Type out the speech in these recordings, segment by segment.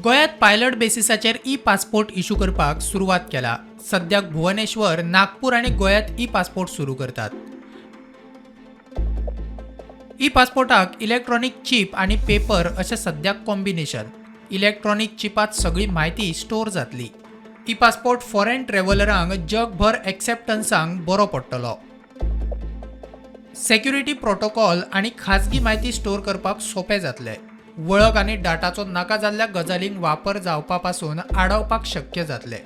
गोंयांत pilot बेसिसाचेर E passport issue करपाक सुरवात केला. सद्याक भुवनेश्वर, नागपूर आनी गोंयांत ई पासपोर्ट सुरू करतात. ई पासपोर्टाक इलेक्ट्रॉनिक चीप आनी पेपर अशें सद्याक कॉम्बिनेशन. इलेक्ट्रॉनिक चिपांत सगळी म्हायती स्टोर जातली. ई पासपोर्ट फॉरेन ट्रॅव्हलरांक जगभर एक्सेप्टन्साक बरो पडटलो. सेक्युरिटी प्रोटोकॉल आनी खाजगी म्हायती स्टोर करपाक सोंपें जातलें. वळख आनी डाटाचो नाका जाल्ल्या गजालींक वापर जावपा पासून आडावपाक शक्य जातलें.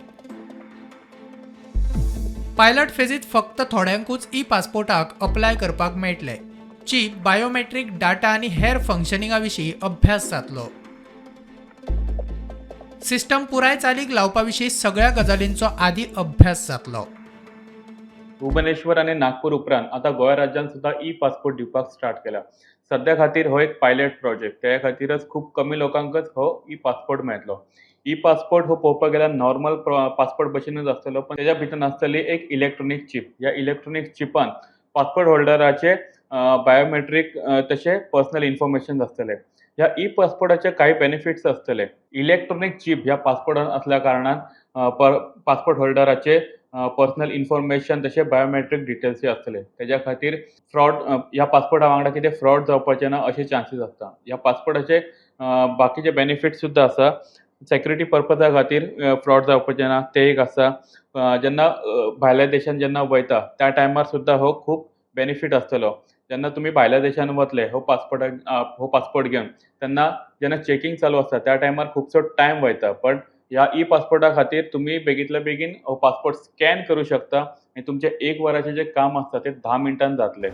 पायलट फेजीत फक्त थोड्यांकूच ई पासपोर्टाक अप्लाय करपाक मेळटलें. चीप, बायोमेट्रीक डाटा आनी हेर फंक्शनिंगा विशीं अभ्यास जातलो. सिस्टम पुराय चालीक लावपा विशीं सगळ्या गजालींचो आदीं अभ्यास जातलो. भुवनेश्वर आनी नागपूर उपरांत आतां गोंय राज्यान सुद्दां ई पासपोर्ट दिवपाक स्टार्ट केला. सद्या खातीर हो एक पायलट प्रोजेक्ट, त्या खातीरच खूब कमी लोकांकच हो ई पासपोर्ट मेळटलो. ई पासपोर्ट हो पळोवपाक गेल्यार नॉर्मल पासपोर्ट भशेनूच आसतलो, पण तेज्या भितर आसतली एक इलेक्ट्रॉनीक चीप. ह्या इलेक्ट्रॉनीक चिपान पासपोर्ट होल्डराचे बायोमेट्रीक तशें पर्सनल इन्फॉर्मेशन आसतलें. ह्या ई पासपोर्टाचे कांय बेनिफिट्स आसतले. इलेक्ट्रॉनीक चीप ह्या पासपोर्टान असल्या कारणान पासपोर्ट होल्डराचे पर्सनल इन्फॉर्मेशन तशें बायोमेट्रीक डिटेल्सूय आसतले. तेज्या खातीर फ्रॉड, ह्या पासपोर्टा वांगडा कितें फ्रॉड जावपाचें ना अशे चान्सीस आसता. ह्या पासपोर्टाचे बाकीचे बेनिफिट्स सुद्दां आसा. सेक्युरिटी पर्पजा खातीर फ्रॉड जावपाचें ना तें एक आसा. जेन्ना भायल्या देशान जेन्ना वयता त्या टायमार सुद्दां हो खूब बेनिफीट आसतलो. जेन्ना तुमी भायल्या देशान वतले हो पासपोर्ट घेवन, तेन्ना जेन्ना चॅकींग चालू आसता त्या टायमार खुबसो टायम वयता, पण ह्या ई पासपोर्टा खातीर तुमी बेगींतल्या बेगीन हो पासपोर्ट स्कॅन करूं शकता आनी तुमचें एक वराचें जें काम आसता तें 10 मिनटान जातलें.